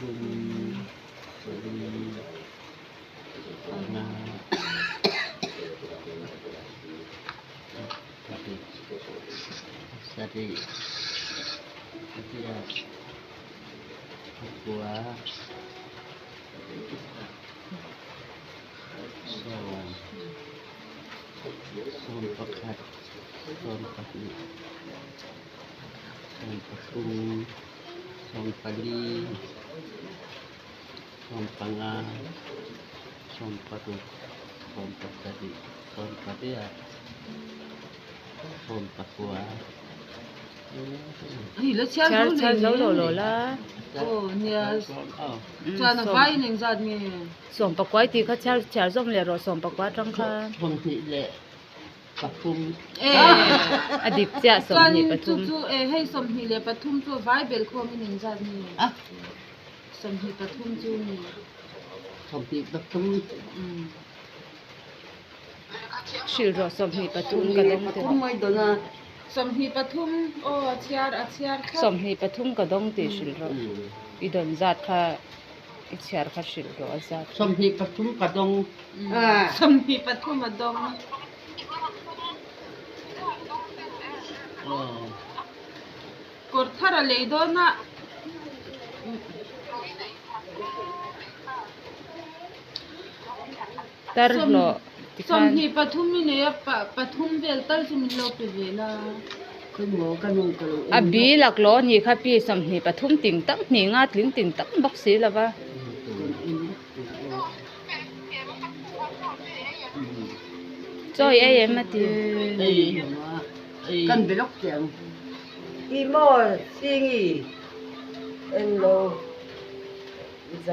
Pathum, pali, panga, pahnih, pasarih, pariat, pakua, sawm, sawmpakhat, sawmpahnih, sawmpathum, sawmpali, sawmpanga, sawmparuk, sawmpasarih, sawmpariat, sawmpakua. Chhiar chhiar zo lo lo la. Sawmpakuai tih kha chhiar chhiar zawm leh rawh sawmpakua atang khan. Sawmhnih leh pathum. A dik chiah 23. 23. Hrilh rawh 23 ka dawng tih. 23 ka dawng tih hrilh rawh. I dawn zat kha i chhiar kha hrilh rawh a zat. 23 ka dawng. 23 a dawng. Kawr thar a lei dawn a. Tar hlawh tikhan. 23 i nei a, pathum vel tal chu min lo pe ve la. A bi laklawh a nih kha pi 23 ting tak hnih nga tling ting tak bawk si lo va. Chaw i ei em a ti. Kan be lawk teh ang. I maw Singi? Englo.